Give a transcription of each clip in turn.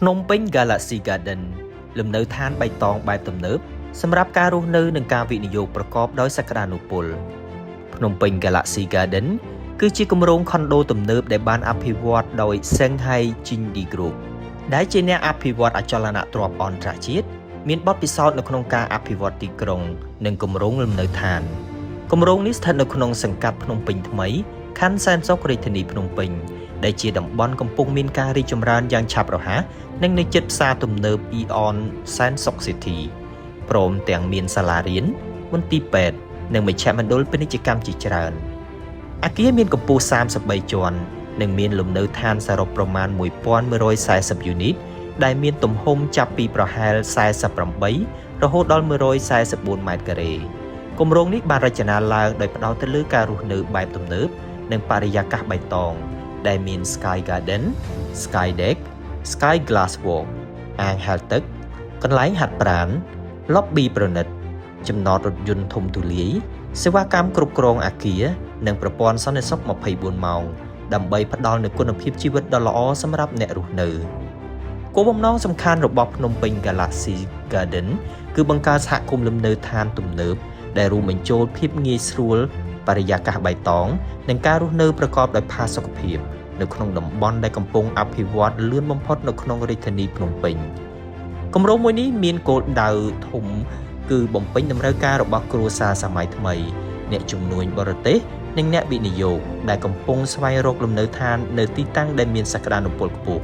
ភ្នំពេញ Galaxy Garden លំនៅឋានបៃតងបែបទំនើបសម្រាប់ការរស់នៅនិងការវិនិយោគប្រកបដោយសក្តានុពលភ្នំពេញ Galaxy Garden គឺជាគម្រោងខុនដូទំនើបដែលបានអភិវឌ្ឍដោយ Shanghai Jindi Group ដែលជាអ្នកអភិវឌ្ឍអចលនទ្រព្យអន្តរជាតិមានបទពិសោធន៍នៅក្នុងការអភិវឌ្ឍទីក្រុង និងគម្រោងលំនៅឋានគម្រោងនេះស្ថិតនៅក្នុងសង្កាត់ភ្នំពេញថ្មីខណ្ឌសែនសុខរាជធានីភ្នំពេញដែលជាតំបន់កំពុងមានការរីកចម្រើនយ៉ាងឆាប់រហ័សនិងនៅជិតផ្សារទំនើប Aeon សែនសុខ City ព្រមទាំងមានសាលារៀនមន្ទីរពេទ្យនិងមជ្ឈមណ្ឌលពាណិជ្ជកម្មជាច្រើនអគារមានកម្ពស់33ជាន់និងមានលំនៅឋានសរុបប្រមាណ1140 unit ដែលមានទំហំចាប់ពីប្រហែល48រហូតដល់144ម៉ែត្រការ៉េគម្រោងនេះបានរចនាឡើងដោយផ្ដោតទៅលើការរស់នៅបែបទំនើបនិងបរិយាកាសបៃតង ដែលមាន Sky Garden, Sky Deck, Sky Glass Walk អាងហែលទឹក កន្លែងហាត់ប្រាណ lobby ប្រណិត ចំណតរថយន្តធំទូលាយសេវាកម្មគ្រប់គ្រងអគារនិងប្រព័ន្ធសន្តិសុខ24ម៉ោងដើម្បីផ្ដល់នូវគុណភាពជីវិតដ៏ល្អសម្រាប់អ្នករស់នៅគោលបំណងសំខាន់របស់ភ្នំពេញ Galaxy Garden គឺបង្កើតសហគមន៍លំនៅឋានទំនើបដែលរួមបញ្ចូលភាពងាយស្រួលបរិយាកាសបៃតងនិងការរស់នៅប្រកបដោយផាសុកភាពនៅក្នុងតំបន់ដែលកំពុងអភិវឌ្ឍលឿនបំផុតនៅក្នុងរាជធានីភ្នំពេញគម្រោងមួយនេះមានគោលដៅធំគឺបំពេញតម្រូវការរបស់គ្រួសារសម័យថ្មី អ្នកជំនួញបរទេសនិងអ្នកវិនិយោគដែលកំពុងស្វែងរកលំនៅឋាននៅទីតាំងដែលមានសក្តានុពលខ្ពស់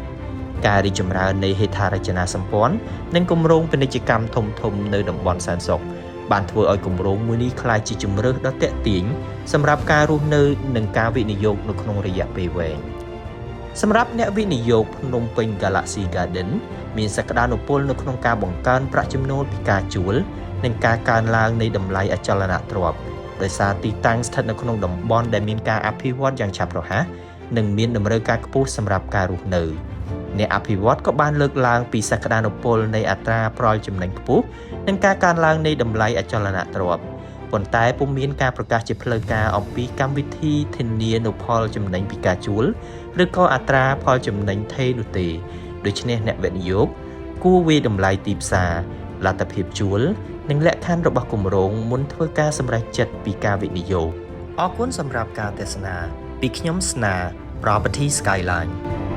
ការរីកចម្រើននៃហេដ្ឋារចនាសម្ព័ន្ធនិងគម្រោងពាណិជ្ជកម្មធំៗនៅតំបន់សែនសុខបានធ្វើឲ្យគម្រោងមួយនេះក្លាយជាជម្រើសដ៏ទាក់ទាញសម្រាប់ការរស់នៅនិងការវិនិយោគនៅក្នុងរយៈពេលវែងសម្រាប់អ្នកវិនិយោគភ្នំពេញ Galaxy Garden មានសក្តានុពលនៅក្នុងការបង្កើនប្រាក់ចំណូលពីការជួលនិងការកើនឡើងនៃតម្លៃអចលនទ្រព្យដោយសារទីតាំងស្ថិតនៅក្នុងតំបន់ដែលមានការអភិវឌ្ឍយ៉ាងឆាប់រហ័សនិងមានតម្រូវការខ្ពស់សម្រាប់ការរស់នៅអ្នកអភិវឌ្ឍក៏បានលើកឡើងពីសក្តានុពលនៃអត្រាផលចំណេញខ្ពស់និងការកើនឡើងនៃតម្លៃអចលនទ្រព្យប៉ុន្តែពុំមានការប្រកាសជាផ្លូវការអំពីកម្មវិធីធានានូវផលចំណេញពីការជួលឬក៏អត្រាផលចំណេញថេរនោះទេដូច្នេះអ្នកវិនិយោគគួរវាយតម្លៃទីផ្សារលទ្ធភាពជួលនិងលក្ខខណ្ឌរបស់គម្រោងមុនធ្វើការសម្រេចចិត្តពីការវិនិយោគអរគុណសម្រាប់ការទស្សនាពីខ្ញុំស្នា Property Skyline។